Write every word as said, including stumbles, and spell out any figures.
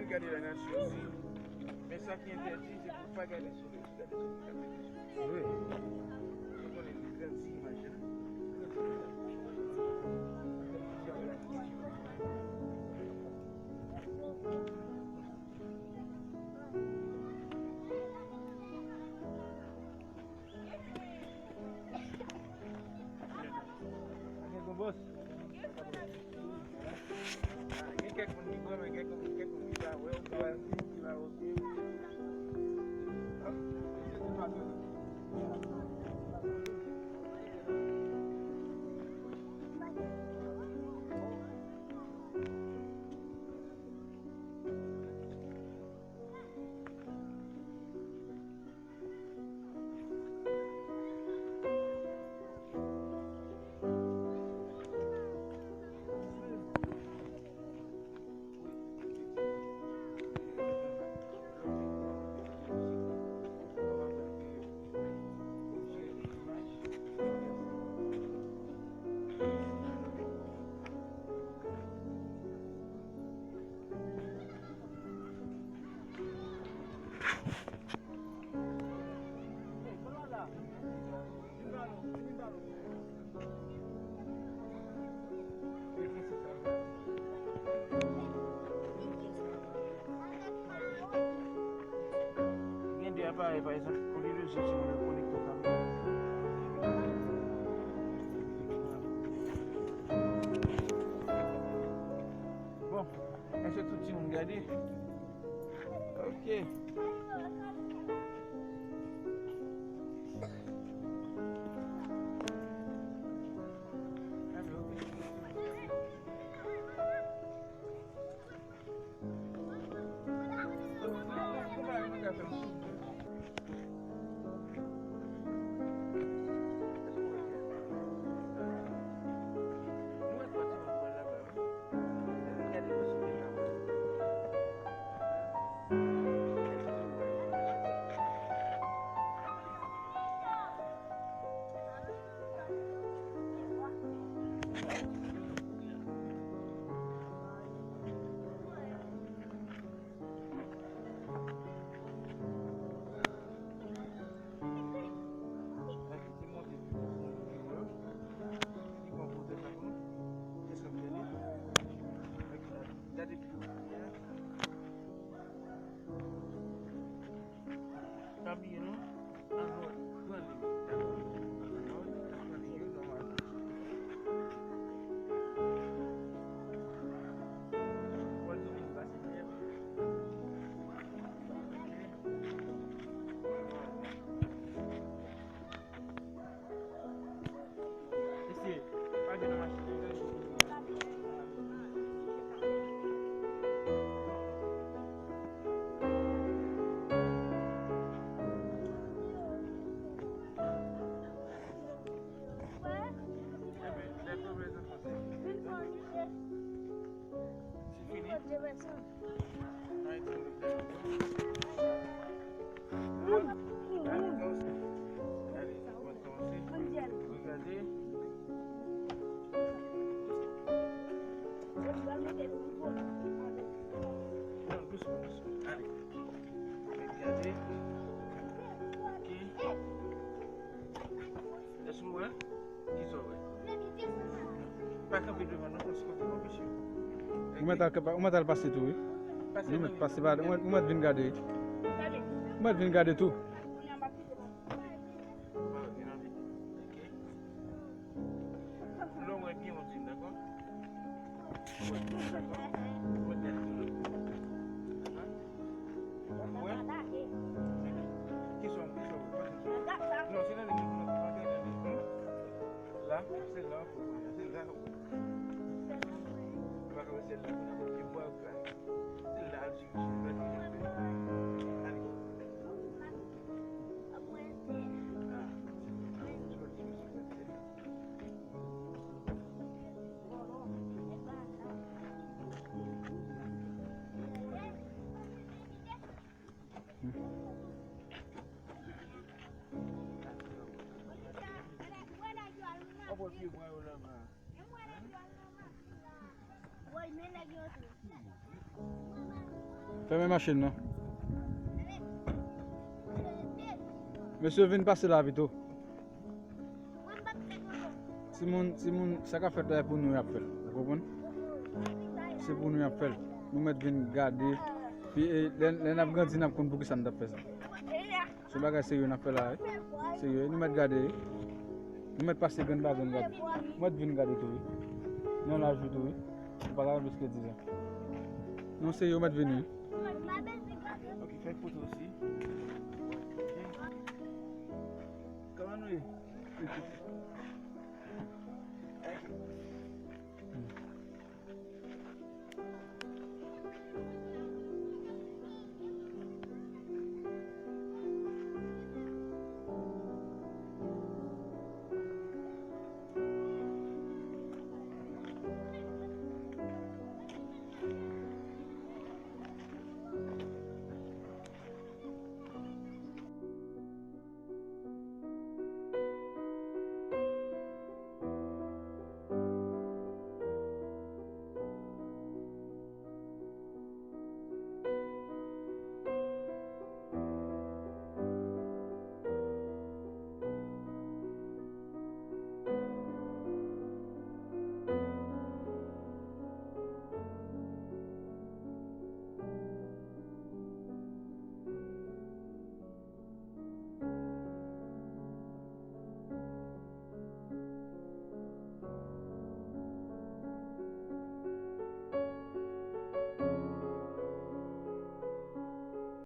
Gade la nasyon, men sa ki entèdi, se pou pa gade sou rezo, gade sou moun k ap mete sou. Wi. Ou konnen li grandi imaj la. Gen kèk moun ki pran, men gen kèk moun, kèk moun ki pa wè, ou pa wè, ki pa wè. Gen de aparèy, pa egzanp, olye de zo, si w konekte w ka. Bon, èske tout timoun gade? Ok. Pa bliye non. An nòt, pran li. Dakò? An nòt, n ap pran li yo nòmalman. Pòl Domeng pase dèyè. Mesye, pa jwe nan machin nan. Enben, lè pwoblèm nan konte. Se fini? Èske w wè? Kisa w wè? Pa kanpe devan non, paske w te konn mesye. Ou mèt al, ou mèt al pase tou, wi. Ou mèt pase pa, ou mèt, ou mèt vin gade, wi. Ou mèt vin gade tou. Lè w wè byen, w di m, dakò? Ou wè byen, dakò? Ou wè byen. Ou wè? Kesyon, kesyon, kesyon. Non, se nan li, non, non, non, non, non. La, se la, se la. Ou pa ka wè se la, se la, se la. Woy, men nèg yo tou. Fèmen machin nan. Mesye, vin pase la pito. Timoun, timoun, sa k ap fèt la, e pou nou y ap fè l. Ou konprann? Se pou nou y ap fè l. Nou mèt vin gade. Pi, e, lè, lè n ap grandi, n ap konn poukisa n t ap fè sa. Se yon bagay serye n ap fè la, wi. Serye, nou mèt gade, wi. Nou mèt pase grenn pa grenn gade. Ou mèt vin gade tou, wi. Nan laj ou tou, wi. Ou pa ka gen plis ke diz an. Non, serye, ou mèt vin, wi. Ok, fè foto osi. Ok. Kòman nou ye? Ok.